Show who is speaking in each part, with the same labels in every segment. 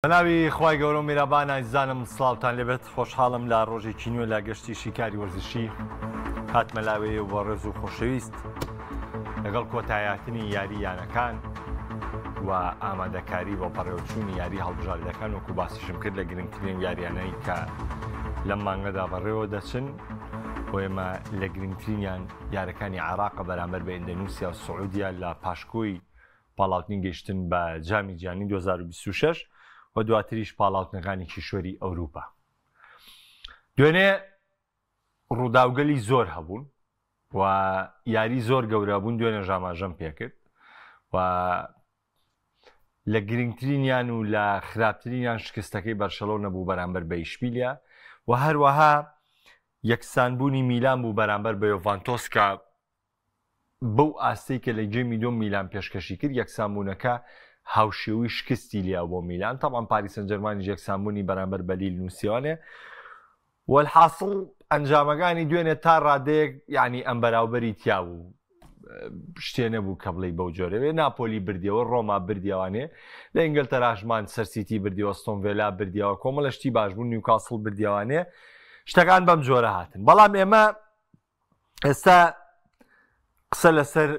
Speaker 1: بەناوی خوای گەورە و میرابان ئازیزانم سڵاوتان لێبێت خۆشحاڵم لە ڕۆژێکی نوێ لە گەشتی شیکاری وەرزشی هاتمە لاوێ و بەڕێز و خۆشەویست لەگەڵ کۆتایاتنی یاری یانەکان و ئامادەکاری بۆ بەڕێوەچوونی یاری هەڵبژاردەکان وەکو باسیشم کرد لە گرنگترین یاریانەی کە لەم مانگەدا بەڕێوە دەچن بۆ ئێمە لە گرنگترینیان یارەکانی عراقە بەرامبەر بە ئیندەنوسیا و سعودیا لە پاشکۆی پاڵاوتنی گەیشتن بە جامی جیهانی 2026 و دواتریش پاڵاوتنەکانی کیشوەری ئەوروپا. دوێنێ ڕووداوگەلی زۆر هەبوون و یاری زۆر گەورە بوون دوێنێ ژاماژەم پێکرد و لە گرنگترینیان و لە خراپترینیان شکستەکەی بەرشەلۆنە بوو بەرامبەر بە ئیشبیلیا و هەروەها یەکسانبوونی میلان بوو بەرامبەر بە یۆڤانتۆس کە بەو ئاستەی کە لە گێمی دووەم میلان پێشکەشی کرد، یەکسانبوونەکە هاوشێوەی شکستی لیا بۆ میلان، تەبعەن پاریس سانجێرمانیش یەکسانبوونی بەرامبەر بە لیل نووسیوانێ. وەلحاسڵ ئەنجامەکانی دوێنێ تا ڕادەیەک یعنی ئەم بەراوبەری تیا بوو شتێ نەبوو کە بڵێی بەو جۆرە بێ ناپۆلی بردیەوە ڕۆما بردیەوانێ لە ئینگلتەراش مانچستەر سیتی بردیەوە ئەستۆن ڤێلا بردیەوە کۆمەڵە شتی باش بوون نیوکاسڵ بردیەوانێ شتەکان بەم جۆرە هاتن بەڵام ئێمە ئێستا قسە لەسەر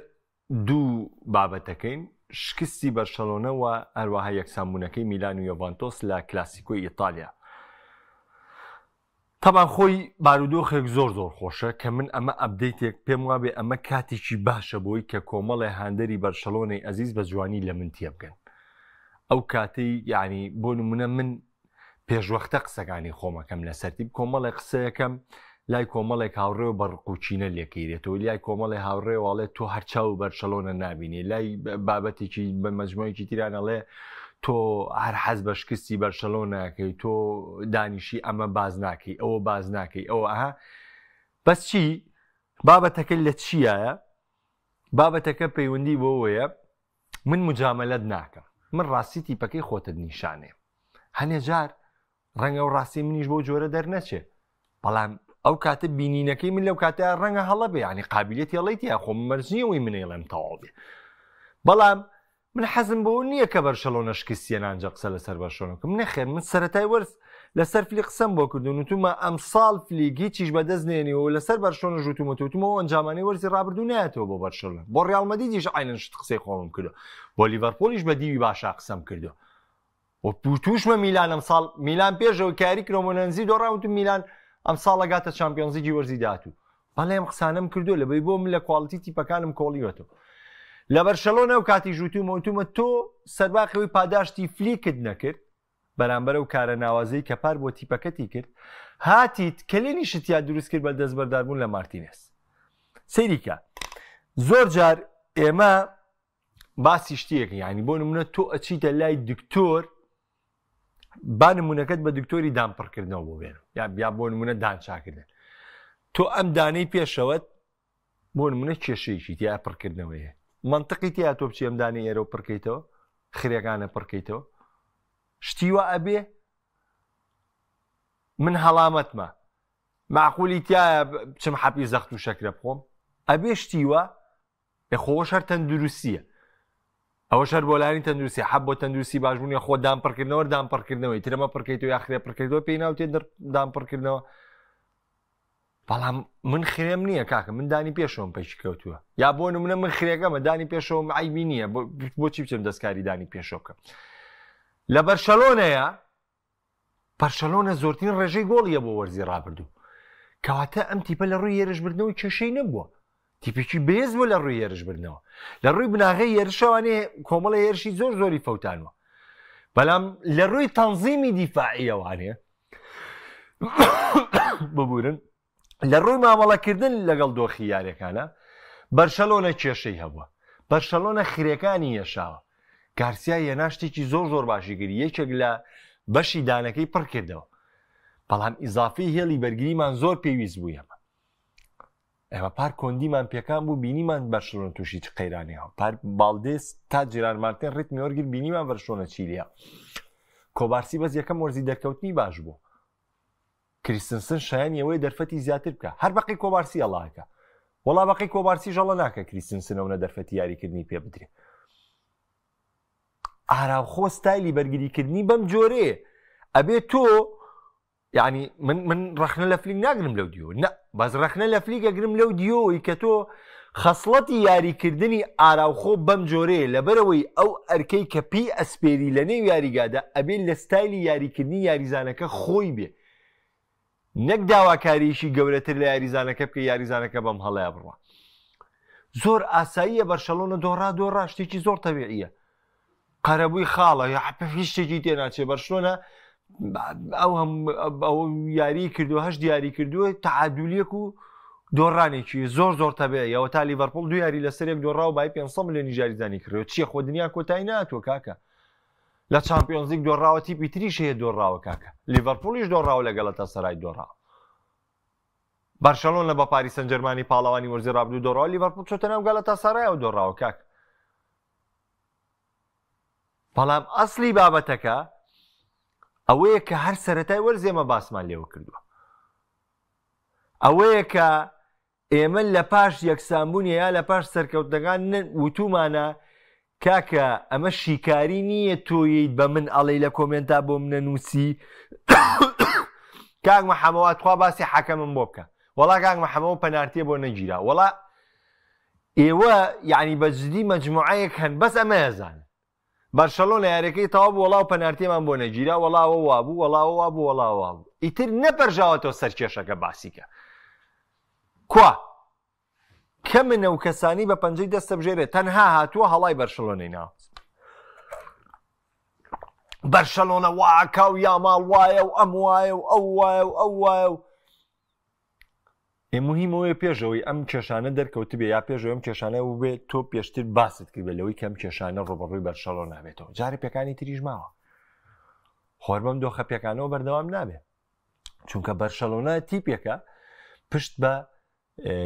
Speaker 1: دوو بابەتەکەین شکستی بەرشەلۆنە و هەروەها یەکسانبوونەکەی میلان و یۆڤانتۆس لە کلاسیکۆی ئیتالیا. تەبان خۆی بارودۆخێک زۆر زۆر خۆشە کە من ئەمە update ێک پێم وابێ ئەمە کاتێکی باشە بۆی کە کۆمەڵێ هاندەری بەرشەلۆنەی ئەزیز بە جوانی لە من تێبگەن ئەو کاتەی یعنی بۆ نمونە من پێشوەختە قسەکانی خۆمەکەم لەسەر تیپ کۆمەڵێک قسەیەکەم لای کۆمەڵێک هاوڕێ و بە ڕقوچینە لێکەیرێتەوە لای کۆمەڵی هاوڕێ واڵێ تۆ هەرچاو و بەرشەلۆنە نبینی لای بابەتێکی بە مەجموعێکی تیرانەڵێ تۆ هەر حەز بە شکستی بەرشەلۆنەکەی تۆ دانیشی ئەمە باز ناکەی ئەوە باز ناکەی ئەوە ئەها بەس چی بابەتەکە لە چیایە بابەتەکە پەیوەندی بۆوەیە من مجامەلەت ناکەم من ڕاستی تیپەکەی خۆتت نیشانێ هەنێ جار ڕەنگە و ڕاستی منیش بۆ جۆرە دەرنەچێ بەڵام ئەو کاتە بینینەکەی من لەو کاتە ڕەنگە هەڵە بێ ینی قابلیەتی هەڵەی تیا خۆم مەرجنیەوەی منەیڵێم تەواو بێ بەڵام من حەزم بۆ نییە کە بەرشەلۆنە شکستیە نانجە قسە لەسەر بەرشەلۆنە بکەم نەخێر من سەرەتای وەرز لەسەر فلیک قسەم بۆ کردوون وتومە ئەمساڵ فلیک هیچیش بەدەست نێنی و لەسەر بەرشۆنە ژوتومەتە وتومەوە ئەنجامانی وەرزی ڕابردوو نایەتەوە بۆ بەرشەلۆنە بۆ ڕیاڵ مەدریدیش عینەن شت قسەی خۆمم کردو بۆ لیڤەرپۆلیش بە دیوی باشا قسەم کردو و تووشمە میلان ئەمساڵ میلان پێشەوە کاری کرۆمۆنەنزی دۆڕا وتم میلان ئەمساڵ ئەگاتە چامپیۆنزیگی وەرزی داهاتوو بەڵێ ئەم قسانەم کردو لەبەی بۆ من لە quality تیپەکانم کۆڵیوەتەوە لە بەرشەلۆنە و کاتی ژوتومە وتومە تۆ سەرباقەوەی پاداشتی فلیکت نەکرد بەرامبەر ئەو کارە ناوازەی کە پار بۆ تیپەکەتی کرد هاتیت کەلێنی شتیا دروست کرد بە دەستبەرداربوون لە مارتینێز سەیریکە زۆر جار ئێمە باسی شتێک یعنی بۆ نمونە تۆ ئەچیتە لای دکتۆر با نمونەکەت بە دکتۆری دان پڕکردنەوە بۆ بێنم یا یا بۆ نمونە دان چاکردن تۆ ئەم دانەی پێشەوەت بۆ نمونە کێشەیەکی تیا پڕکردنەوەیە منطقی تیا تۆ بچی ئەم دانەی ئێرە و پڕکەیتەوە خرێکانە پڕکەیتەوە شتی وا ئەبێ من هەڵامەتمە معقولی تایە بچم حەپی زەخت و شەکرە بخۆم ئەبێ شتی وا ئێ خۆ ئەوەش هەر تەندروستیە ئەوەش هەر بۆ لایەنی تەندروستی حەب بۆ تەندروستی باشبوون یاخۆ دان پڕکردنەوە دان پڕکردنەوەی ترەمە پڕکەیتەوە یا خرێ پڕکردەوە پێی ناوتێ دان پڕکردنەوە بەڵام من خرێم نییە کاکە من دانی پێشەوەم پێکی کەوتووە یا بۆ نمونە من خرێکەمە دانی پێشەوەم عیبی نییە بۆچی بچم دەستکاری دانی پێشەوە بکەم لە بەرشەلۆنەیە بەرشەلۆنە زۆرترین ڕێژەی گۆڵیە بۆ وەرزی ڕابردوو کەواتە ئەم تیپە لە ڕووی هێرشبردنەوە کێشەی نەبووە تیپێکی بەهێز بوو لە ڕووی هێرشبردنەوە لە ڕووی بناغەی هێرشەوانێ کۆمەڵە هێرشی زۆر زۆری فەوتانوە بەڵام لە ڕووی تەنزیمی دیفاعیەوانێ ببورن لە ڕووی مامەڵەکردن لەگەڵ دۆخی یاریەکانە بەرشەلۆنە کێشەی هەبووە بەرشەلۆنە خرێکانی یەشاوە گارسیا یەنا شتێکی زۆر زۆر باشی کرد یەکێک لە بەشی دانەکەی پڕ کردەوە بەڵام ئیزافی هێڵی بەرگریمان زۆر پێویست بوو ئێمە ئێمە پار کۆندیمان پێکان بوو بینیمان بەرشلۆنە تووشی چ قەیرانی هەو پار باڵدێس تا جیران مارتن ڕیتمی وەرگر بینیمان بەرشلۆنە چیلیە کۆبارسی بەس یەکەم وەرزی دەرکەوتنی باش بوو کریستنسن شایەنی ئەوەیە دەرفەتی زیاتر بکە هەر بەقی کۆبارسی ئەڵاکە وەڵا بەقی کۆبارسی ژەڵە ناکە کریستنسن ئەو نە دەرفەتی یاریکردنی پێ بدرێ. ئاراوخۆ ستایلی بەرگریکردنی بەم جۆرەیە ئەبێ تۆ یعنی من من ڕەخنە لە فلیک ناگرم لەو دیۆ نە بەس ڕەخنە لە فلیک ئەگرم لەو دیۆی کە تۆ خەسڵەتی یاریکردنی ئاراوخۆ بەم جۆرەیە لەبەرەوەی ئەو ئەرکەی کە پێی ئەسپێری لە نێو یاریگادا ئەبێ لە ستایلی یاریکردنی یاریزانەکە خۆی بێ نەک داواکاریی گەورەتر لە یاریزانەکە بکە یاریزانەکە بەم هەڵەیە بڕوا زۆر ئاساییە بەرشەلۆنە دۆڕا دۆڕا شتێکی زۆر تەبیعیە قەرەبووی خاڵە هیچ شتێکی تێ ناچێ بەرشلۆنە ئەو هەم ئەو یاری کردو هەشت یاری کردووە تعادلیەک و دۆڕانێکی زۆر زۆر تەبیعیەوە تا لیڤەرپۆل دو یاری لەسەرێک دۆڕا و بای 500 میلیۆنی یاریزانی کڕیەوە چیە خۆ دنیا کۆتایی ناتوە کاکە لە چامپیۆنزلیگ دۆڕاوە تیپی تریش هەیە دۆڕاوە کاکە لیڤەرپولیش دۆڕاوە لە گەلەتاسەرای دۆڕاوە بەرشەلۆنە بە پاریس سەنجەرمانی پاڵەوانی وەرزی ڕابردوو دۆڕاوە لیڤەرپول چۆتە ناو گەلەتاسەرایەوە دۆڕاوە کاک بەڵام ئەسلی بابەتەکە ئەوەیە کە هەر سەرەتای وەرز ئێمە باسمان لێوە کردووە ئەوەیە کە ئێمە لە پاش یەکسانبوونی یا لە پاش سەرکەوتنەکان وتومانە کاکە ئەمە شیکاری نییە تۆیت بە من ئەڵێی لە کۆمێنتا بۆ منە نووسی کاک محەمەوە تخوا باسی حەکەمم بۆ بکە وەڵا کاک محەمەوە پەنارتیە بۆ نەگیرا وەڵا ئێوە یعنی بە جدی مەجموعەیەک هەن بەس ئەمە ئەزانن بەرشەلۆنە یاریەکەی تەواو بوو وەڵا و پەنارتیەمان بۆ نەگیرا وەڵا ئەوە وابوو وەڵا ئەوە وابوو وەڵا ئەوە وابوو ئیتر نەپەرژاوەتەوە سەر کێشەکە باسیکە کوا کەمن ئەو کەسانی بە پەنجەی دەستە بژێرێ تەنها هاتووە هەڵای بەرشەلۆنەی ناوە بەرشەلۆنە واکا و یاماڵ وایە و ئەم وایە و ئەو وایە و ئەو وایە و ئێ موهیم ئەوەیە پێش ئەوەی ئەم کێشانە دەرکەوتبێ یا پێش ئەوەی ئەم کێشانە بووبێ تۆ پێشتر باست کردبێ لەوەی کە ئەم کێشانە ڕووبەڕووی بەرشەلۆنە نابێتەوە جارێ پێکانی تریش ماوە خۆر بەم دۆخە پێکانەوە بەردەوام نابێ چونکە بەرشەلۆنە تیپێکە پشت بە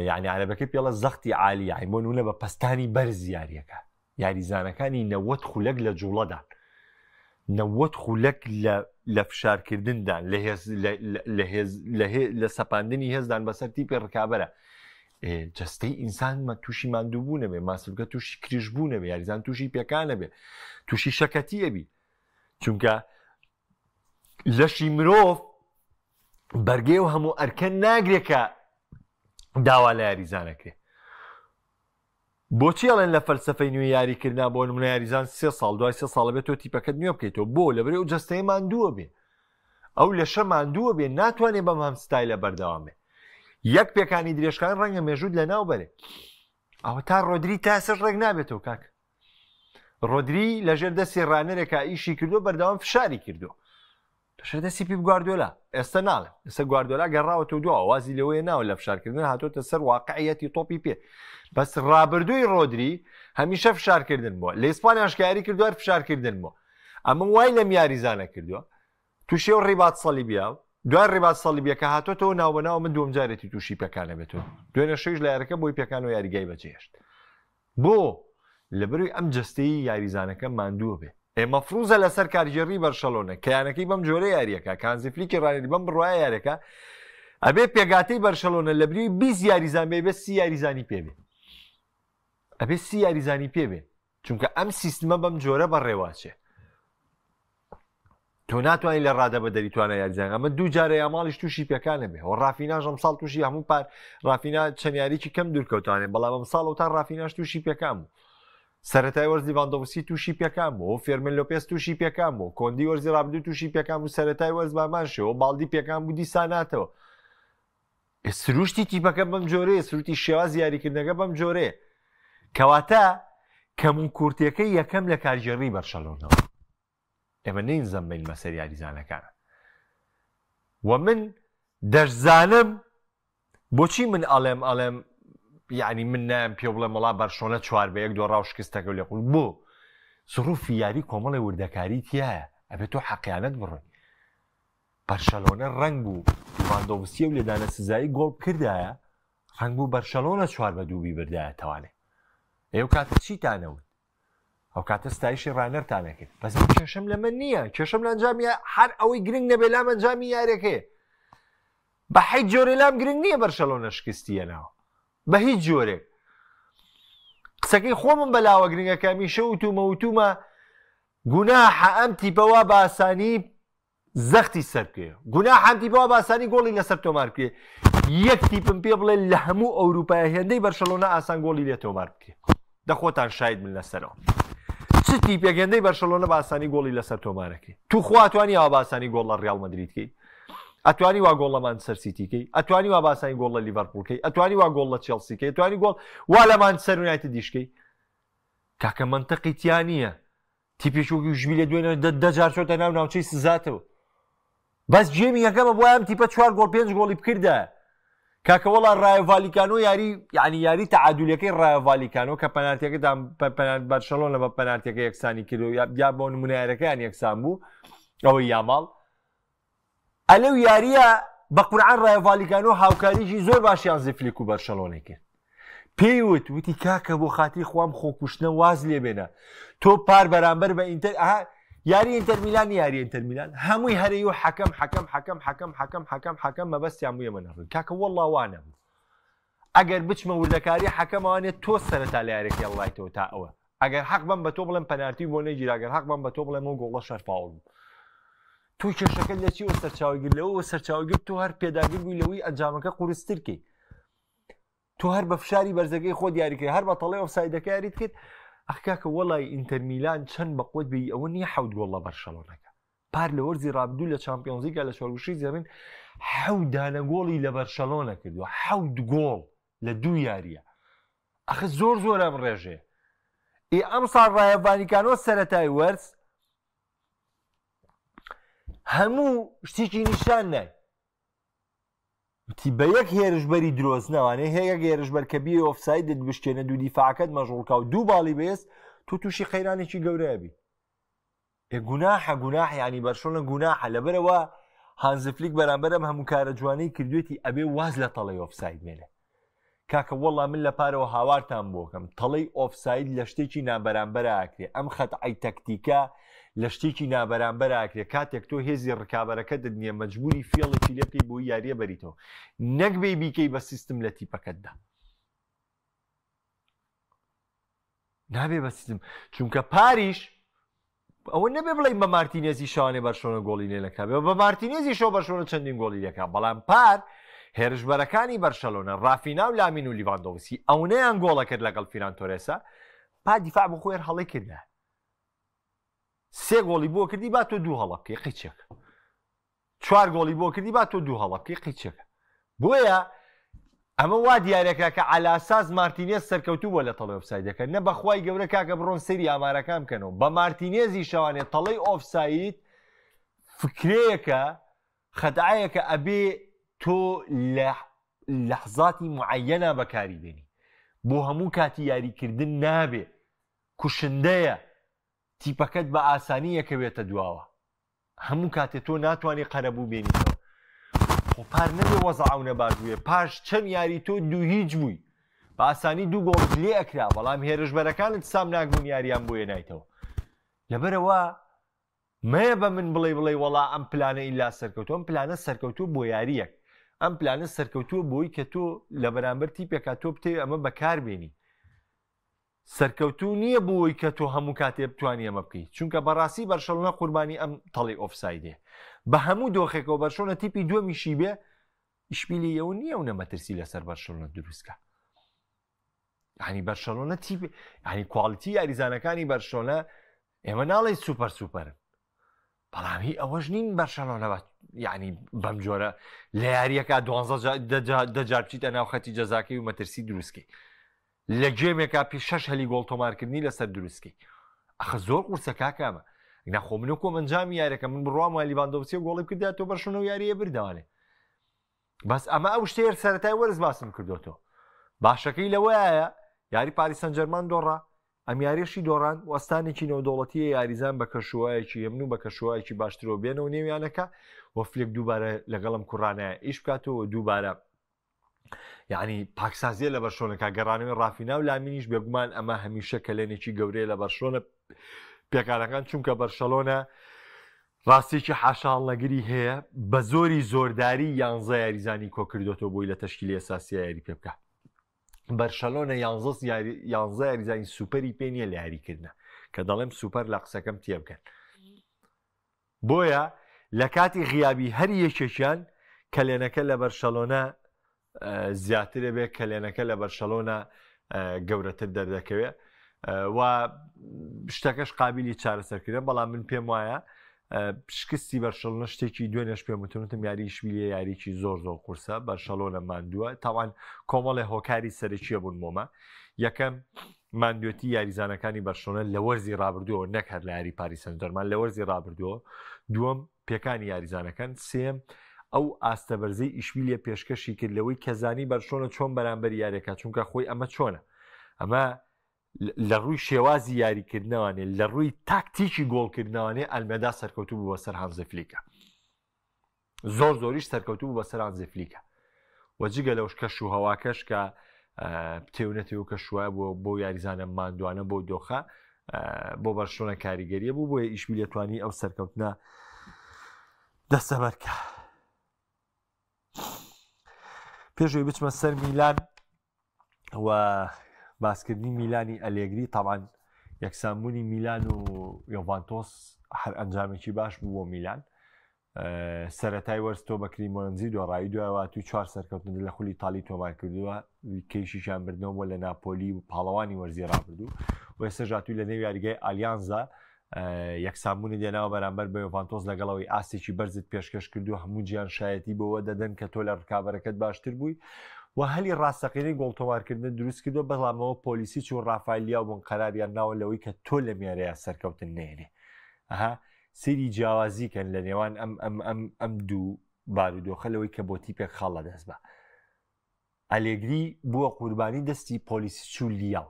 Speaker 1: یعنی عەرەبەکەی پێڵە زەختی عالی یعنی بۆ نمونە بە پەستانی بەرز یاریەکە یاریزانەکانی 90 خولەک لە جوڵەدان 90 خولەک لە لە فشارکردندان لە هێز لە هێز لە سەپاندنی هێزدان بەسەر تیپی ڕکابەرە جستەی ئینسان مە تووشی ماندووبوونە بێ ماسولکە تووشی کرژبوونە بێ یاریزان تووشی پێکانە بێ تووشی شەکەتیە بی چونکە لەشی مرۆڤ بەرگەی و هەموو ئەرکە ناگرێت کە داوا لە یاریزانەکرێ بۆچی ئەڵێن لە فەلسەفەی نوێی یاریکردنا بۆ نمونە یاریزان سێ ساڵ دوای سێ ساڵە بێت تۆ تیپەکەت نوێ بکەیتەوە بۆ لەبەری ئەو جەستەیە ماندووە بێ ئەو لەشە ماندووە بێ ناتوانێت بەم هەم ستایلە بەردەوام بێ یەک پێکانی درێژخایەن ڕەنگە مێژوت لە ناو بەرێ ئەوە تا ڕۆدری تا سەر ڕێک نابێتەوە کاک ڕۆدری لەژێر دەستی ڕانەرێکا ئیشی کردو بەردەوام فشاری کردو لەژێر دەستی پیپ گواردیۆلا ئێستا ناڵێم ئێستا گواردیۆلا گەڕاوەتەوە دواوە وازی لەوەیە ناوە لە فشارکردن هاتۆتە سەر واقعیەتی تۆپی پێ بەس ڕابردووی ڕۆدری هەمیشە فشارکردن بووە لە ئیسپانیاش کە یاری کردووە هەر فشارکردن بووە ئەمە وای لەم یاریزانە کردووە تووشی ئەو ڕیبات سەلیبیا و دوای ڕیبات سەلیبیە کە هاتۆتەوە ناوبەناو من دووەم جارێتی تووشی پێکانە بێتەوە دوێنێ شەویش لە یاریەکە بۆی پێکانەوە یاریگای بەجێهێشت بۆ؟ لەبەرئەوەی ئەم جەستەیەی یاریزانەکە ماندووە بێ. ئێ مەفروزە لەسەر کارگێڕی بەرشەلۆنە کە یانەکەی بەم جۆرە یاریەکا، کە هانزی فلیکی ڕانێری بەم بڕوایە یاریەکا، ئەبێ پێکهاتەی بەرشەلۆنە لەبریی 20 یاریزان بێ، ئەبێ 30 یاریزانی پێ بێ. ئەبێ 30 یاریزانی پێ بێ. چونکە ئەم سیستمە بەم جۆرە بەڕێوەچێ. تۆ ناتوانانی لە ڕادە بە دەری توانە یاریزان ئەمە دوو جارە یاماڵیش تووشی پێکانە بێ و ڕافیناش ئەم ساڵ تووشی هەموو پار ڕافینا چەند یاریی کەم دوورکەوتانێ بەڵام ئەم ساڵ و تا ڕافیناش تووشی پێکان بوو سەرەتای وەرزی ڤاندۆڤسکی تووشی پێکان بوو فێرمن لۆپێس تووشی پێکان بوو کۆندی وەرزی ڕابردوو تووشی پێکان بوو سەرەتای وەرز بامان شێوە باڵدی پێکان بوو دیساناتەوە سروشتی تیپەکە بەم جۆرەیە سروتی شێوازی یاریکردنەکە بەم جۆرەیە کەواتە کەم و کورتەکەی یەکەم لە کارگێڕی بەرشەلۆنەوە ئێمە نین زەم بین بەسەر یاریزانەکان و من دەشزانم بۆچی من ئەڵێم ئەڵێم یعنی من نایم پێ بڵێم وڵا بەرشۆنە چوار بە یەک دۆڕاو شکستەکە لێ قول بۆ زڕوفی یاری کۆمەڵی وردەکاری تایە ئەبێت تۆ حەقیانەت بڕۆی بەرشەلۆنە ڕەنگ بوو لیڤاندۆڤسکی و لێدانە سزایی گۆڵ بکردایە ڕەنگ بوو بەرشەلۆنە چوار بە دوو بیبردایە تەوانێ ئێو کاتە چیتانەوت ئەو کاتە ستایشی ڕانەرتان نەکرد بەس من کێشەم لەمە نییە کێشەم لە ئەنجامی هەر ئەوەی گرنگ نەبێ لام ئەنجامی یاریەکەیە بە حیچ جۆرێ لام گرنگ نییە بەرشەلۆنە شکستی ناوە بە هیچ جۆرێک قسەکەی خۆمم بەلاوە گرنگەکە میشە وتومە وتومە. گوناحە ئەم تیپە وا بە ئاسانی زەختی سەر بکەوێ گوناحە ئەم تیپە وا بە ئاسانی گۆڵی لەسەر تۆمار بکرێ یەک تیپم پێ بڵێ لە هەموو ئەوروپای هێندەی بەرشەلۆنە ئاسان گۆڵی لێ تۆمار بکرێ دەخۆتان شاید من لەسەرەوە چ تیپێک هێندەی بەرشەلۆنە بە ئاسانی گۆڵی لەسەر تۆمارەکەی تو خوا توانی ئەوە بە ئاسانی گۆڵ لە ڕیاڵ مەدرید کەی ئەتوانی وا گۆڵ لە مانچستەر سیتی کەی ئەتوانی وا بە ئاسانی گۆڵ لە لیڤەرپوڵ کەی ئەتوانی وا گۆڵ لە چێڵسی کەی ئەتوانی گۆڵ وا لە مانچستەر یونایتدیش کەی کاکە مەنتقی تیا نییە تیپێکی وەکی ژبیلە دوێنێ دە جار چۆتە ناو ناوچەی سزاتەوە بەس game ی یەکەمە بۆ ئەم تیپە چوار گۆڵ پێنج گۆڵی بکردە کاکە وەڵا ڕایۆ یاری یعنی یاری تەعادولەکەی ڕایۆ ڤالیکانۆ کە پەنارتیەکە دام بەرشەلۆنە بە پەنارتیەکە یەکسانی کرد و یا بۆ نمونە یارەکەیان یەکسان بوو ئەوەی یاماڵ ئەلەو یارییە بە قورعان ڕایۆ ڤالیکانۆ هاوکاریی زۆر باشی هانزی فلیک و بەرشەلۆنەی کرد. پێی وت وتی کاکە بۆ خاتری خوام خۆکوشتنە واز لێ بێنە تۆ پار بەرامبەر بە ئینتەر ئەها یاری ئینتەر میلان یاری ئینتەر میلان هەمووی هەرەی و حەکەم حەکەم حەکەم حەکەم حەکەم حەکەم حەکەم مەبەستیان بوو ئێمە نەڕوین کاکە وەڵڵا وا نەبوو ئەگەر بچمە وردەکاری حەکەمەوانێ تۆ سەرەتا لە یاریەکەی هەڵڵایتەوە تا ئەوە ئەگەر حەق بم بە تۆ بڵێم پەنارتی بۆ نەگیرا گەر حەق بم بە تۆ بڵێم ئەو گۆڵە شەر فاوڵ بوو تۆ کێشەکەت لە چیوە سەرچاوە گرت لەوە سەرچاوە گرت تۆ هەر پێداگر بووی لەوەی ئەنجامەکە قورستر کەی تۆ هەر بە فشاری بەرزەکەی خۆ دیاری کرد هەر بە تەڵێ ئۆفسایدەکە یاریت کرد ئەخ کاکە وەڵای ئینتەر میلان چەند بەقوت بی ئەوە نییە حەوت گۆڵ لە بەرشەلۆنەکە پار لە وەرزی رابردوو لە چامپیۆنزلیگا لە چوارگوشەی زێڕین حەوت دانە گۆڵی لە بەرشەلۆنە کردووە حەوت گۆڵ لە دوو یاریە ئەخ زۆر زۆر ئەم ڕێژەیە ئێ ئەمساڵ ڕایە ڤانیکانۆ سەرەتای وەرز هەموو شتێکی نیشان نای وتی بە یەک هێرشبەری درۆزنەوانێ هەیە هێرشبەر کە بێ ئۆفسایدت بشکێنە دوو دیفاعەکەت مەژغوڵکا و دوو باڵی بێست تۆ تووشی قەیرانێکی گەورەیە بی ئێ گوناحە گوناح یانی بەرشۆنە گوناحە لەبەرەوە هانزی فلیک بەرامبەر ئەم هەموو کارە جوانەی کردوێتی ئەبێ واز لە تەڵەی ئۆفساید بێنێ کاکە وەڵا من لە پارەوە هاوارتان بۆکەم تەڵەی ئۆفساید لە شتێکی نابەرامبەر ئاکرێ ئەم خەتعی تەکتیکە لە شتێکی نابەرامبەر ئاکرێ کاتێک تۆ هێزی ڕکابەرەکەتت نییە مەجبوری فێڵێکی لێ بکەی بۆی یاریە بەریتەوە نەک بێ بیکەی بە سیستم لە تیپەکەتدا نابێ بە سیستم چونکە پاریش ئەوە نەبێ بڵێ بە مارتینێزی شوانێ بەرشۆنە گۆڵی لێ نەکا بە مارتینێزی شۆ بەرشۆنە چەندین گۆڵی لێکا بەڵام پار هێرشبەرەکانی بەرشەلۆنە ڕافینا و لامین و لیڤاندۆڤسکی ئەونەیان گۆڵە کرد لەگەڵ فیران تۆرێسا پا دیفاع بۆ خۆی هەڵی کردە سێ گۆڵی بۆ کردی با تۆ دوو هەڵە بکەی قیچێک چوار گۆڵی بۆ کردی با تۆ دوو هەڵە بکەی قیچێکە بۆیە ئەمە وا دیارەکە کە عەلاساس مارتینێز سەرکەوتوو بووە لە تەڵەی ئۆفسایدەکە نە بەخوای گەورە کاکە بڕۆن سەیری ئامارەکان بکەنەوە بە مارتینێزی شەوانێ تەڵەی ئۆفساید فکرەیەکە خەتایەکە ئەبێ تۆ لە لەحزاتی معەنە بەکاری بێنی بۆ هەموو کاتی یاریکردن نابێ کوشندەیە تیپەکەت بە ئاسانی یەکەوێتە دواوە هەموو کاتێ تۆ ناتوانی قەرەبوو بێنیتەوە خۆ پار نەبێ وەزع ئەونە باش بووێ پاش چەند یاری تۆ دوو هیچ بووی بە ئاسانی دوو گۆڵت لێ ئەکرا بەڵام هێرشبەرەکانت سامناک بوون یاریان بۆ هێنایتەوە لەبەرەوە مەیە بە من بڵێ بڵێ وەڵا ئەم پلانە ئیلا سەرکەوتوو ئەم پلانە سەرکەوتوو بۆ یاریەک ئەم پلانە سەرکەوتووە بۆی کە تۆ لە بەرامبەر تیپێکا تۆ بتەوێ ئەمە بەکاربێنی سەرکەوتوو نییە بۆی کە تۆ هەموو کاتێ بتوانی ئەمە بکەیت چونکە بەڕاستی بەرشەلۆنە قوربانی ئەم تەڵی ئۆفسایدێ بە هەموو دۆخێکەوە بەرشۆنە تیپی دووەمیشی بێ ئیشبیلی یەوە نییە و نەمەترسی لەسەر بەرشەلۆنە دروستکە ینی بەرشەلۆنە تیپ ینی quality یاریزانەکانی بەرشۆنە ئێمە ناڵێ سوپەر سوپەرن بەڵام هی ئەوەش نین بەرشەلۆنە بە یعنی بەم جۆرە لە یاریەکە دوانزە دەجار بچیتە ناو خەتی جەزاکەی و مەترسی دروستکەی لە game ێکا پی شەش هەلی گۆڵ تۆمارکردنی لەسەر دروستکەی ئەخە زۆر قورسە کاکامە ناخۆ منە کۆم ئەنجامی یاریەکە من بڕوام وای لیڤاندۆڤسکی گۆڵی بکردایە تۆ بەرشەلۆنە و یاریە بردەوانێ بەس ئەمە ئەو شتەیە سەرەتای وەرز باسم کردوەوە باشەکەی لەوەیە یاری پاریس سەنجەرمان دۆڕا ئەم یاریشی دۆڕان وەستانێکی نێودەوڵەتیە یاریزان بە کەشوایەکی هێمن و بە کەشوایەکی باشترەوە بێنەوە نێویانەکە و فلێک دووبارە لەگەڵم کوڕانە ئیش بکاتەوە دووبارە یعنی پاکسازیە لە بەرشۆنەکە گەڕانەوەی ڕافینا و لامینیش بێگومان ئەمە هەمیشە کەلێنێکی گەورەیە لە بەرشۆنە پێکانەکان چونکە بەرشەلۆنە ڕاستێکی حاشاهەڵنەگری هەیە بە زۆری زۆرداری یانزە یاریزانی کۆکردۆتەوە بۆی لە تەشکیلی ئەساسیە یاری پێ بکە بەرشەلۆنە یانزە یاریزانی سوپەری پێ نییە لە یاریکردە. کە دەڵێم سوپەر لە قسەکەم تێبگەن. بۆیە لە کاتی غیابی هەر یەکێکیان کەلێنەکە لە بەرشەلۆنە زیاترە بێ کەلێنەکە لە بەرشەلۆنە گەورەتر دەردەکەوێت و شتەکەش قابلی چارەسەرکردن بەڵام من پێم وایە شکستی بەرشەلۆنە شتێکی دوێنێش پێم وتونتم یاری ئیشبیلیە یاریی زۆر زۆر قورسە بەرشەلۆنە ماندووە تاوان کۆمەڵێ هۆکاری سەرەکیە بوون بۆمە یەکەم ماندوێتی یاریزانەکانی بەرشەلۆنە لە وەرزی ڕابردووە نەک هەر لە یاری پاریس سانجێرمان لە وەرزی ڕابردووە دووەم پێکانی یاریزانەکان سێم ئەو ئاستە بەرزەی ئیشبیلیە پێشکەشی کرد لەوەی کە زانی بەرشۆنە چۆن بەرامبەر یاریەکە چونکە خۆی ئەمە چۆنە ئەمە لە ڕووی شێوازی یاریکردنەوانێ لە ڕووی تاکتیکی گۆڵکردنەوانێ ئەلمێدا سەرکەوتوو بوو بەسەر هانزی فلیکە زۆر زۆریش سەرکەوتوو بوو بەسەر هانزی فلیکە و جگە لەوش کەش و هەواکەش کە پتێونەتی و کەشوای بۆ بۆ یاریزانە ماندوانە بۆ دۆخە بۆ بەرشلۆنە کاریگەریە بوو بۆیە ئیشبیلیە توانی ئەو سەرکەوتنە دەستەبەرکە پێشەوەی بچمە سەر میلان و باسکردنی میلانی ئەلێگری تاوان یەکسانبوونی میلان و یۆڤانتۆس هەر ئەنجامێکی باش بوو بۆ میلان سەتای وەرز تۆ بە کریمۆنزی دۆڕاوی دوای توی چوار سەرکەوتن لە خولی تالی تۆمار کردووە کەیشیشان بردنەوە بۆ لە ناپۆلی و پاڵەوانی وەرزی ڕابردوو و ئێستا ژاتوی لە نێو یاریگای ئالیانزا یەکسانبوونی دێناوە بەرامبەر بە یۆڤانتۆس لەگەڵەوەی ئاستێکی بەرزت پێشکەش کردو هەموو جیان شایەتی بەوە دەدەن کە تۆ لە ڕکابەرەکەت باشتر بووی و هەلی ڕاستەقینەی گۆڵ تۆمارکردن دروست کردو بەڵامەوە پۆلیسیچ و ڕافایل لیاو بوون قەراریان ناوە لەوەی کە تۆ لە میارەیە سەرکەوتن نێنێ ئەها سری جیاوازی کەن لە نێوان ئەم ئەم ئەم ئەم دوو بارودۆخە لەوەی کە بۆ تیپێک خاڵ لەدەست بە ئەلێگری بووە قوربانی دەستی پۆلیسیچ و لیاو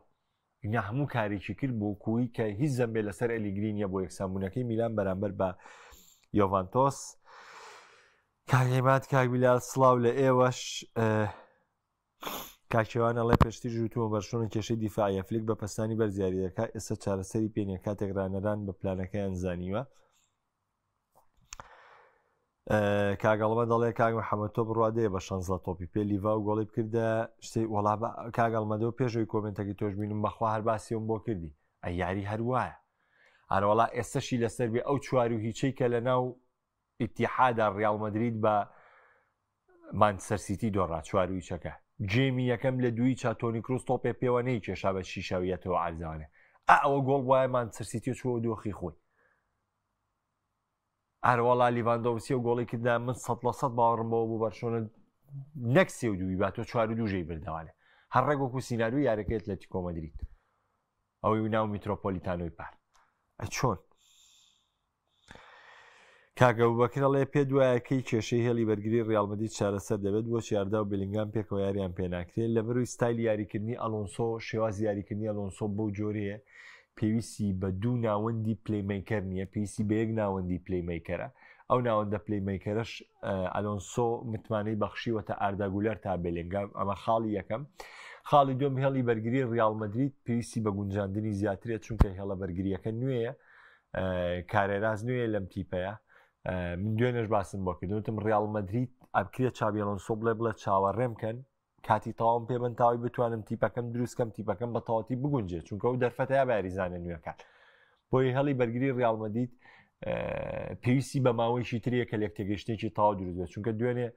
Speaker 1: ئینا هەموو کارێکی کرد بۆ کوی کە هیچ زەمبێ لەسەر ئەلیگری نییە بۆ یەکسانبوونەکەی میلان بەرامبەر بە یۆڤانتۆس کاک عیماد کاک بیلال سڵاو لە ئێوەش کاکێوان ئەڵێ پێشتر ژوتووە بەرشۆنە کێشەی دیفاعیە فلیک بە پەستانی بەرز یاری دەکات ئێستا چارەسەری پێ نیە کاتێک ڕانەران بە پلانەکەیان زانیوە کاگەڵمە دەڵێ کاک محەممەد تۆ بڕوا دێ بە شەنزە تۆپی پێ لیڤا و گۆڵی بکردە شتێک وەڵا کاگەڵمەدەوە پێشەوەی کۆمنتەکەی تۆش بینم بەخوا هەر باسیەوەم بۆ کردی ئە یاری هەر وایە ئەرەوەڵا ئێستەشی لەسەر بێ ئەو چوار و هیچەی کە لە ناو ئیتیحادا ڕیاڵ مەدرید بە مانچستەر سیتی دۆڕا چوار و هیچەکە game ی یەکەم لە دووی چا تۆنی کروس تۆپێ پێوە نەیکێشا بە شیشاویەتەوە عەرزانێ ئا ئەوە گۆڵ وایە مانچستەر سیتی چووە دۆخی خۆی ئەروەڵا لیڤاندۆڤسکی و گۆڵی کردە من 100% باوەڕم بەوە بوو بەرشۆنە نەک سێ و دووی باتۆ چوار و دوو ژەی بردەوانێ هەر ڕێک وەکو سیناریۆ یارەکەی ئەتلەتیکۆ مەدرید ئەوەی ناو میترۆپۆلیتانۆی پار ئەی چۆن کاک ئەبوبەکر ئەڵێ پێت وایە کەی کێشەی هێڵی بەرگری ڕیاڵ مەدرید چارەسەر دەبێت بۆچی ئاردا و بێلینگام پێکەوە یاریان پێ ناکرێت لەبەروی ستایلی یاریکردنی ئەلۆنسۆ شێوازی یاریکردنی ئەلۆنسۆ بەو جۆرەیە پێویستی بە دوو ناوەندی playmaker نییە پێویستی بە یەک ناوەندی playmaker ە ئەو ناوەندە playmaker ەش ئەلۆنسۆ متمانەی بەخشیوەتە ئاردا گولەر تا بێلینگام ئەمە خاڵی یەکەم خاڵی دوم هێڵی بەرگری ڕیاڵ مەدرید پێویستی بە گونجاندنی زیاترە چونکە هێڵە بەرگریەکە نوێیە کارێراس نوێ لەم تیپەیە من دوێنێش باسم بۆ کردوتم ڕیاڵ مەدرید ئەبکرێت چابی ئەلۆنسۆ بڵێ بڵێ چاوەڕێم کەن کاتی تەواوم پێ بن تاوی بتوانم تیپەکەم دروستکەم تیپەکەم بە تەواتی بگونجێت چونکە ئەو دەرفەتەیە بە یاریزانە نوێەکان بۆیە هەڵی بەرگری ڕیاڵ مەدرید پێویستی بە ماوەیەکی تریە کە لێک تێگەیشتێکی تاو دروست بێت چونکە دوێنێ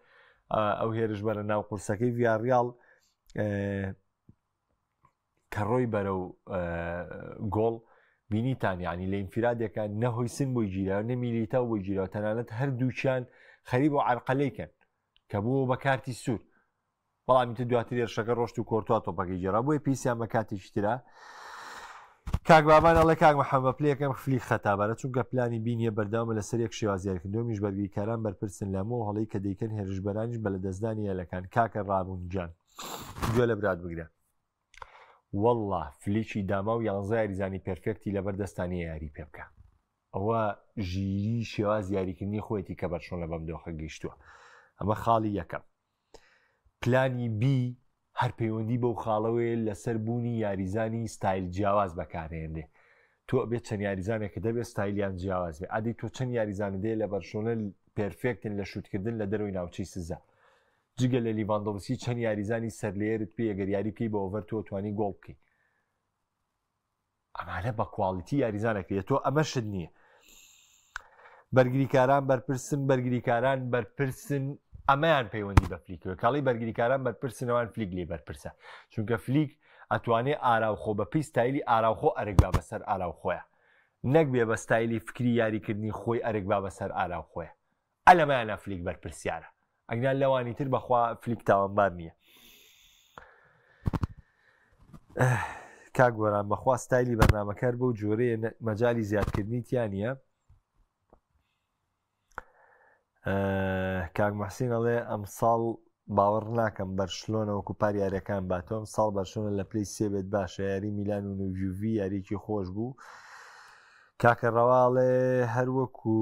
Speaker 1: ئەو هێرش بەرە ناو قورسەکەی ڤیاڕیاڵ کە ڕۆی بەرەو گۆڵ بینیتان یعنی لە ئینفرادێکە نە هۆیسن بۆی گیرا نە میلیتا بۆی گیرا تەنانەت هەردووکیان خەریب و عرقەلەیکەن کە بووە بە کارتی سوور بەڵام تر دواتر هێرشەکە ڕۆشت و کۆرتوا تۆپەکەی گێڕا بۆیە پێویستیان بە کاتێکی ترە کاک بابان ئەڵێ کاک محەممەد پلەیەکەم فلیک خەتابارە چونکە پلانی بی نییە بەردەوامە لەسەر یەک شێواز یاریکردن دووەمیش بەرگریکاران بەرپرسن لەمە و هەڵەی کە دەیکەن هێرشبەرانیش بە لەدەستدانی یەلەکان کاکە ڕابوون گیان گوێ لە برات بگرە والله فلیکی داما و یانزە یاریزانی perfect ی لەبەر دەستانی یاری پێ بکە ئەوە ژیری شێواز یاریکردنی خۆیەتی کە بەرشۆنە بەم دۆخە گەیشتووە ئەمە خاڵی یەکەم پلانی بی هەر پەیوەندی بەو خاڵەوەیە لەسەر بوونی یاریزانی ستایل جیاواز بەکارهێنرێ تۆ ئەبێت چەند یاریزانێکە دەبێت ستایلیان جیاواز بێ ئەدی تۆ چەند یاریزانە دێ لە بەرشۆنە perfect ن لە شوتکردن لە دەرەوەی ناوچەی سزا جگە لە لیڤاندۆڤسکی چەند یاریزانی سەرلێرت پێ گەر یاری بکەی بە ئۆڤەر تۆ توانی گۆڵ بکەی. ئەمانە بە quality یاریزانەکە تۆ ئەمەشت نییە. بەرگریکاران بەرپرسن بەرگریکاران بەرپرسن ئەمەیان پەیوەندی بە فلیکەوە کاڵی بەرگریکاران بەرپرسنەوان فلیک لێ بەرپرسە چونکە فلیک ئەتوانێ ئاراوخۆ بە پێی ستایلی ئاراوخۆ ئەرک با بەسەر ئاراوخۆیە نەک بێ بە ستایلی فکری یاریکردنی خۆی ئەرک با بەسەر ئاراوخۆیە ئەلەمەیانە فلیک بەرپرسیارە ئەگنا لەوانی تر بەخوا فلیک تاوانبار نییە کاک گۆران بەخوا ستایلی بەرنامەکەر بەو جۆرەیە مەجای زیادکردنی تیا نییە کاک محسین ئەڵێ ئەمساڵ باوەڕ ناکەم بەرشلۆنە وەکو پار یاریەکان باتەوە ساڵ بەرشلۆنە لە پلی سێ بێت باشە یاری میلان و نویوڤی یاریکی خۆش بوو کاکە ڕەواڵێ هەروەکو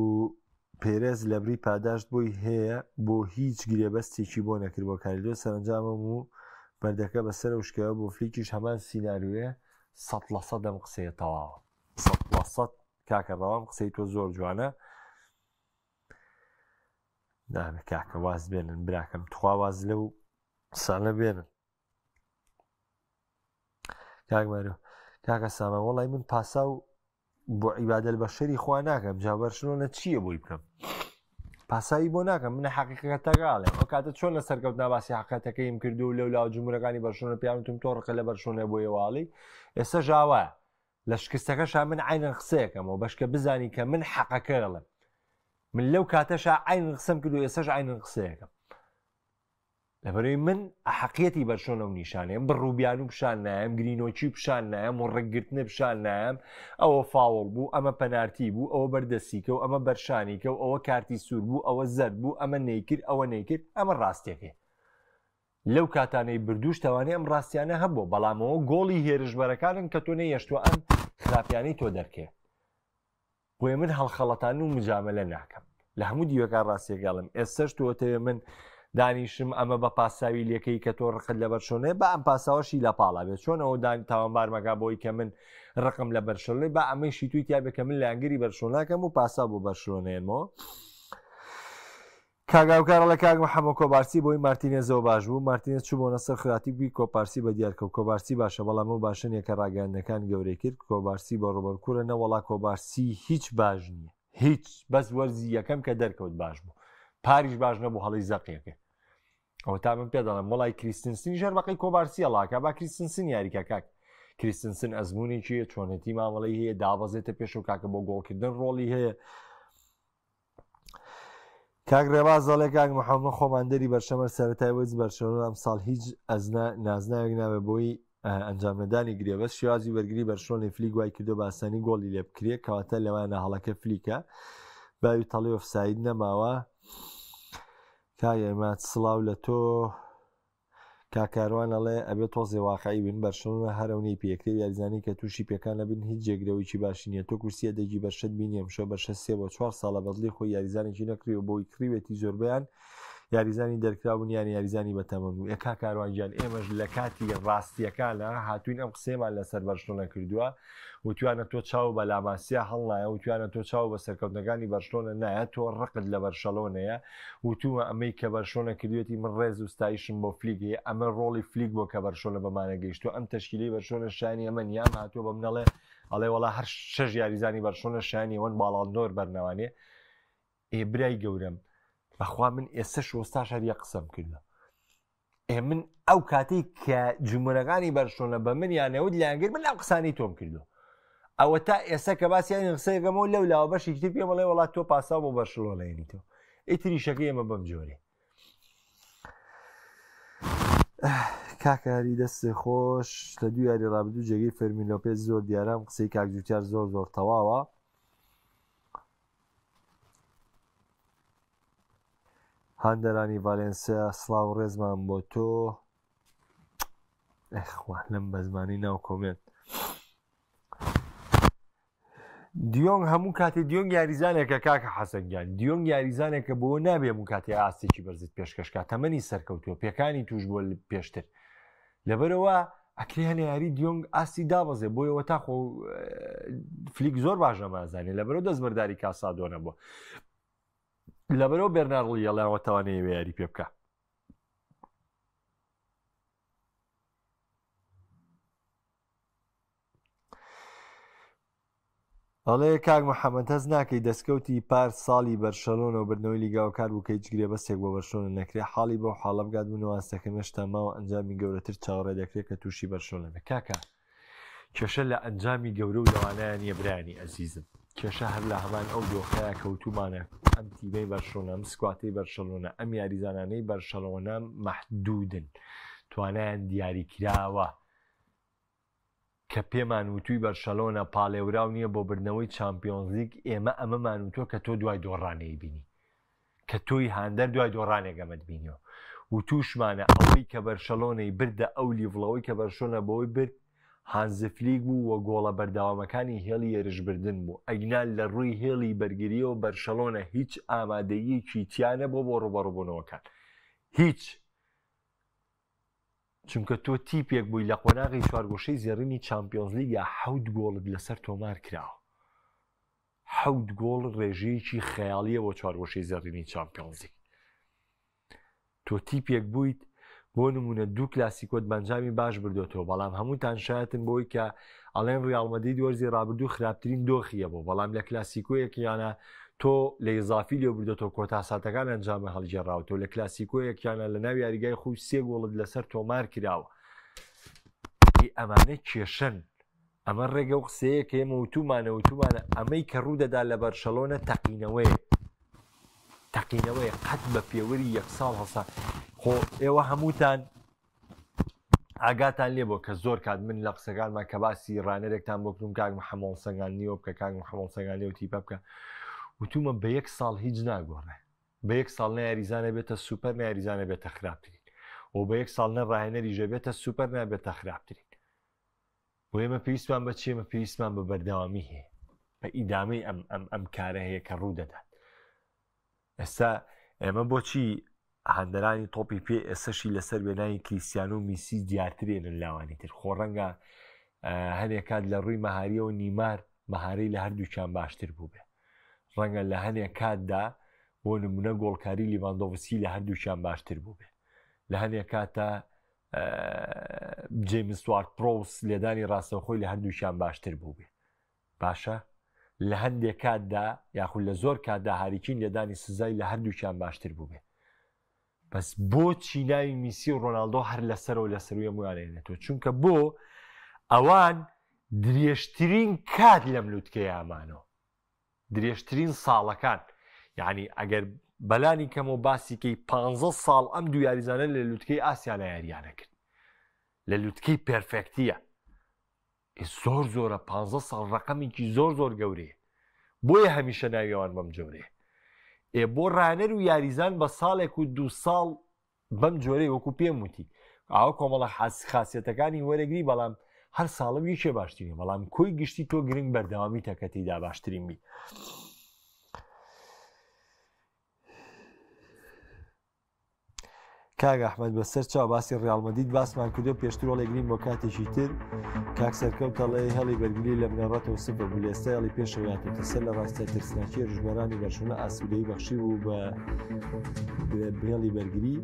Speaker 1: پێرێز لەبری پاداشت بۆی هەیە بۆ هیچ گرێبەستێکی بۆ نەکرد بۆ کاریلۆ سەرەنجامم و بەردەکە بەسەر و شکایەوە بۆ فلیکیش هەمان سیناریۆیە 100% ئەم قسەیە تەواوە 100% کاکە ڕەوام قسەی تۆ زۆر جوانە نابێ کاکە واز بێنن براکەم تخوا واز لەو قسانە بێنن کاک مارۆ کاکە سامان وەڵی من پاسا و بۆ عیبادەل بەشەری خوا ناکەم جا بەرشلۆنە چییە بۆی بکەم پاساوی بۆ ناکەم منە حقیقەتەکەڵێ ئەو کاتە چۆن لە سەرکەوت ناباسی حقەتەکەیم کردو و لەو لاو جمهورەکانی بەرشلۆنە پیاوتم تۆ ڕقە لە بەرشلۆنە بۆ یێواڵی ئێستا ژاوە لە شکستەکەشا من عینەن قسەیەکەمەوە بەشکە بزانی کە من حەقەکەڵم من لەو کاتەشا عین قسەم کرد و ئێستاش عینەن قسەیەکەم لەبەرەوەی من ئەحەقیەتی بەرشۆنە و نیشانەیەم بڕوبیان و پیشان نایەم گرینۆکی پیشان نایەم و ڕێکگرتنە پیشان نایەم ئەوە فاوڵ بوو ئەمە پەنارتی بوو ئەوە بەردەسیکە و ئەمە بەرشانیکە و ئەوە کارتی سوور بوو ئەوە زەرد بوو ئەمە نەیکرد ئەوە نەیکرد ئەمە ڕاستیەکەی لەو کاتانەی بردووش تەوانێ ئەم ڕاستیانە هەبوو بەڵامەوە گۆڵی هێرشبەرەکانن کە تۆ نەیەشتوە ئەم خراپیانەی تۆ دەرکێ بۆیە من هەڵخەڵەتان و مجاملە ناکەم لە هەموو دیوەکان ڕاستیەکە ئەڵێم ئێستەش تۆ تەوێ من دانیشم ئەمە بە پاساوی لەکەی کە تۆ ڕقت لە بەرشۆنەیە بە ئەم پاساوەشی لە پاڵا بێت چۆن ئەوە دان تاوانبار مەکە بۆی کە من ڕقم لە بەرشۆنەی با ئەمەیشی توی تیا بێ کە من لایەنگری بەرشۆناکەم و پاسا بۆ بەرشلۆنێنمەوە کاک هاوکار ئەڵێ کاک محەممە کۆبارسی بۆی مارتینێزەوە باش بوو مارتینێز چوو بۆ نەسر خراتی بووی کۆپارسی بە دیار کەوت کۆبارسی باشە بەڵام ئەو باشە نییە کە ڕاگەیاندنەکان گەورەی کرد کۆبارسی بە ڕوبەرکورە نەوەڵا کۆبارسی هیچ باش نییە هیچ بەس وەرزی یەکەم کە دەرکەوت باش بوو پاریش باش نەبوو هەڵی زەقیەکە ئەوە تا من پێ دەڵێم وڵی کریستنسنی ژەر بەقی کۆبارسی ئەڵاکە با کریستنسن یاریکە کاک کریستنسن ئەزمونێکی چۆنێتی مامەڵەی هەیە دابەزێتە پێش و کاکە بۆ گۆڵکردن ڕۆڵی هەیە کاک ڕێباز دەڵێ کاک محەممە خۆمان دەری بەرشەمەر سەرەتای وەرز بەرشەلۆنە ئەمساڵ هیچ ئەزنا نازناوێک نابێ بۆی ئەنجام نەدانی گرێبەست شێوازی بەرگری بەرشلۆنەی فلیک وای کردو بە ئاسانی گۆڵی لێ بکرێ کەواتە لەوانە هەڵەکە فلیکە باوی تەڵی ئۆفساید نەماوە کاک عیماد سڵاو لە تۆ کاک کاروان ئەڵێ ئەبێ تۆزێ واقعی بین بەرشلۆنە هەر ئەونەی پێکرێ یاریزانی کە تووشی پێکان نەبن هیچ جێگرەوەیکی باشی نییە تۆ کورسیە دەگی بەرشەت بینی ئەمشەو بەرشە سێ بۆ چوار ساڵە بەدڵی خۆی یاریزانێکی نەکڕیوە بۆی کڕیوێتی زۆربەیان یاریزانی دەرکراون یان یاریزانی بەتەمەن بوو ئێ کاک کاروان گیان ئێمەش لە کاتی ڕاستیەکانە هاتوین ئەم قسەیەمان لەسەر بەرشلۆنە کردووە وتویانە تۆ چاو بە لاماسیا هەڵنایە وتویانە تۆ چاو بە سەرکەوتنەکانی بەرشلۆنە نایە تۆ ڕقت لە بەرشەلۆنەیە وتومە ئەمەی کە بەرشلۆنە کردوێتی من ڕێز و ستایشم بۆ فلیک هەیە ئەمە ڕۆڵی فلیک بۆ کە بەرشلۆنە بەمانە گەیشتووە ئەم تەشکیلەی بەرشلۆنە شایانی ئەمە نییە ئەم هاتووە بە منەڵێ ئەڵێ وەڵا هەر شەش یاریزانی بەرشلۆنە شایانی ئەوەن باڵاندۆر بەرنەوانێ ئێ برای گەورەم بەخوا من ئێستەش وەستاش هەر یەک قسەم کردووە ئێ من ئەو کاتەی کە جمهورەکانی بەرشلۆنە بە من یانەوت لایەنگر من ئەم قسانەی تۆم کردو ئەوە تا ئێستا کە باسییان قسەیەکەمەوە لەو لاوە بەشێکی تر پێم بڵێ وڵات تۆ پاساو بۆ بەرشلۆنەیەنیتەوە ئیتریشەکەی ئێمە بەم جۆرێ کاکاری دەست خۆش لە دوو یاری ڕابردوو جێگەی فەرمی لۆپێز زۆر دیارام قسەی کاک جوتیار زۆر زۆر تەواوە هاندەرانی ڤالێنسیا سڵاو ڕێزمان بۆ تۆ ئەخوا لەم بەزمانی ناو کۆمێنت دیۆنگ هەموو کاتێ دیۆنگ یاریزانێکە کاکە حەسەنگیان دیۆنگ یاریزانێکە بۆ نابێ هەموو کاتێ ئاستێکی بەرزت پێشکەشکا تەمەنی سەرکەوتووە پێکانی توش بووە پێشتر لەبەرەوە ئەکرێ هەنێ یاری دیۆنگ ئاستی دابەزێ بۆیەوە تا خۆ فلیک زۆر باش نەمازانێ لەبەرەوە دەستبەرداری کاسادۆ نەبووە لەبەرەوە بێرناردڵی ئەڵێەوە توانەیە یاری پێ بکە ئەڵێ کاک محەممەد هەست ناکەی دەستکەوتی پار ساڵی بەرشەلۆنە و بردنەوەی لیگاوکار بوو کە هیچ گرێبەستێک بۆ بەرشلۆنە نەکرێ حاڵی بەو حاڵە بگات بوون و ئاستەکەم هێشتا ماوە ئەنجامی گەورەتر چاوەڕێ دەکرێت کە تووشی بەرشلۆنە بێ کاکە کێشە لە ئەنجامی گەورە و لەوانەیە نییە برایانی ئەزیزم کێشە هەر لە هەمان ئەو دۆخەیە کەوتومانە ئەم تیمەی بەرشلۆنە ئەم سکواتەی بەرشلۆنە ئەم یاریزانانەی بەرشلۆنە مەحدودن توانایان دیاریکراوە کە پێمان وتوی بەرشەلۆنە پاڵێوراو نیە بۆ بردنەوەی چامپیۆنزلیگ ئێمە ئەمەمان وتوە کە تۆ دوای دۆڕانێی بینی کە تۆی هاندەر دوای دۆڕانێک ئەمەت بینیوە وتوشمانە ئەوەی کە بەرشەلۆنەی بردە ئەو لیڤڵەوەی کە بەرشۆنە بەوەی برد هانزفلیک بوو و گۆڵە بەردەوامەکانی هێڵی هێرشبردن بوو ئەگنا لە ڕووی هێڵی بەرگریەوە بەرشەلۆنە هیچ ئامادەییەکی تیانە بۆ بۆ ڕوبەڕوبوونەوەکان هیچ چونکە تۆ تیپێک بووی لە قۆناغی چوارگۆشەی زێڕینی چامپیۆنزلیگا حەوت گۆڵت لەسەر تۆمار کراوە. حەوت گۆڵ ڕێژەیەکی خەیاڵیە بۆ چوارگۆشەی زێڕینی چامپیۆنزلیگ. تۆ تیپێک بوویت بۆ نمونە دوو کلاسیکۆت بەنجامی باش بردوێتەوە بەڵام هەمووتان شایەتن بۆی کە ئەڵێن ڕیاڵ مەدرید وەرزی ڕابردوو خراپترین دۆخیە بۆ بەڵام لە کلاسیکۆیەکیانە تۆ لە ئیزافی لێ بردۆتەوە کۆتا ساتەکان ئەنجامە هەڵگێڕاوتەوە لە کلاسیکۆیەکیانە لە ناو یاریگای خۆی سێ گۆڵت لەسەر تۆمار کراوە ئەمانە کێشەن ئەمە ڕێگە و قسەیە کە ئێمە وتومانە وتومانە ئەمەی کە ڕوودەدا لە بەرشەلۆنە تەقینەوەیە تەقینەوەیە قەت بە پێوەری یەک ساڵ هەڵسا خۆ ئێوە هەمووتان ئاگاتان لێ بۆ کە زۆر کات من لە قسەکانمان کە باسی ڕانەرێکتان بۆ کردم کاک محەممەد سەنگانیەوە بکە کاک محەممەد سەنگانیەوە تیپە بکە وتومە بە یەک ساڵ هیچ ناگۆڕێ بە یەک ساڵ نە یاریزانە بێتە سوپەر نە یاریزانە بێتە خراپترین و بە یەک ساڵ نە ڕاهێنەریژە بێتە سوپەر نابێتە خراپترین بۆ ئێمە پێویستمان بە چی ئێمە پێویستمان بە بەردەوامی هەیە بە ئیدامەی ئەم ئەم ئەم کارە هەیە کە ڕوو دەدات ئێستا ئێمە بۆچی هاندەرانی تۆپی پێ ئێسەشی لەسەر وێنای کریسیانۆ و میسی دیارترێنن لاوانی تر خۆ ڕەنگە هەنێک کات لە ڕووی مەهاریەوە نیمار مەهاری لە هەردووکیان باشتر بوو بێ ڕەنگە لە هەنێک کاتدا بۆ نمونە گۆڵکاری لیڤاندۆڤسکی لە هەردووکیان باشتر بوو بێ لە هەنێک کاتە جیمس وارد پرۆس لێدانی ڕاستەوخۆی لە هەردووکیان باشتر بوو بێ باشە لە هەندێک کاتدا یاخود لە زۆر کاتدا هاریکین لێدانی سزای لە هەردووکیان باشتر بووبێ بەس بۆچی ناوی میسی و ڕۆناالدۆ هەر لەسەرەوە لە سەروی هەموویانێنێتەوە چونکە بۆ ئەوان درێژترین کات لەم لوتکەیامانەوە درێژترین ساڵەکان یعنی ئەگەر بەلانی کەمەوە باسیکەی پ ساڵ ئەم دوو یاریزانە لە لوتکەی ئاسیا لە یاریانە کرد لە لوتکەی پێرفێکتیە زۆر زۆرە پ ساڵ ڕقەمێکی زۆر زۆر گەورەیە بۆیە هەمیشە ناویەوان بەم جۆرەیە ئێ بۆ ڕانەر و یاریزان بە ساڵێک و دو ساڵ بەم جۆرەی وەکو پێم وتی ئاوە کۆمەڵە خاسیەتەکانی وەرەگری بەڵام هەر ساڵم یەکێ باشترین بەڵام کۆی گشتی تۆ گرنگ بەردەوامی تەکەتیدا باشترین بی. کاک ئەحمد بەسەر چاو باسی ڕیاڵ مەدید باسمان کردو پێشتر وەڵێگرین بۆ کاتێکی تر کاک سەرکەوت دەڵێ هێڵی بەرگری لە بنەڕەتەوە سفر بوو لە ئێستا هێڵی پێشەوە هاتۆتە سەر لە ڕاستیا ترسناکی هێرشبەرانی بەرشلۆنە ئاسوودەیی بەخشی بوو بە هێڵی بەرگری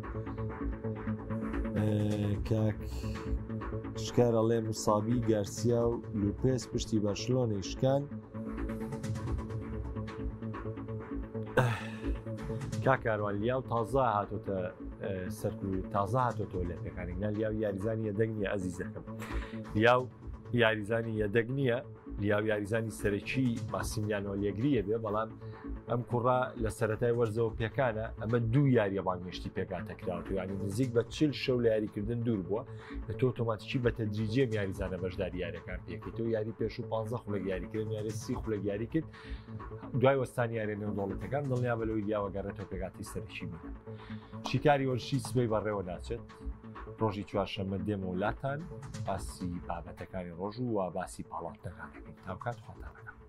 Speaker 1: کاک شکار ئەڵێ مسابی گارسیا و لوپێس پشتی بەرشلۆنەی شکان کاکاروان لیاو تازە هاتۆتە سەرکو تازە هاتۆتەوە لە پێکانی نا لیاو یاریزانی یەدەگ نییە ئەزیزەکەم لیاو یاریزانی یەدەگ نییە لیاو یاریزانی سەرەکی ماسیمیانۆ لێگریە بێ بەڵام ئەم کوڕە لە سەتای وەرزەوە پێکانە ئەمە دوو یاریە بانگێشتی پێکاتە کراوە ینی نزیک بە چل شەو لە یاریکردن دوور بووە لە تۆ ئۆتۆماتیکی بە تەدریجیەم یاریزانە بەشداری یاریەکان پێکەیتەوە یاری پێش و 15 خولەک یاریکردن یاری سی خولەک یاری کرد دوای وەستانی یاریە نێودەوڵەتەکان دڵنیا بە لەوەی لیاوە گەڕێتەوە پێکاتی سەرەکی میلان شیکاری وەرزشی سبەی بەڕێوە ناچێت ڕۆژی چوارشەممە دێمەوە لاتان باسی بابەتەکانی ڕۆژ و باسی پاڵاوتنەکان دەکەین تاوکات خۆتان لەگەڵ.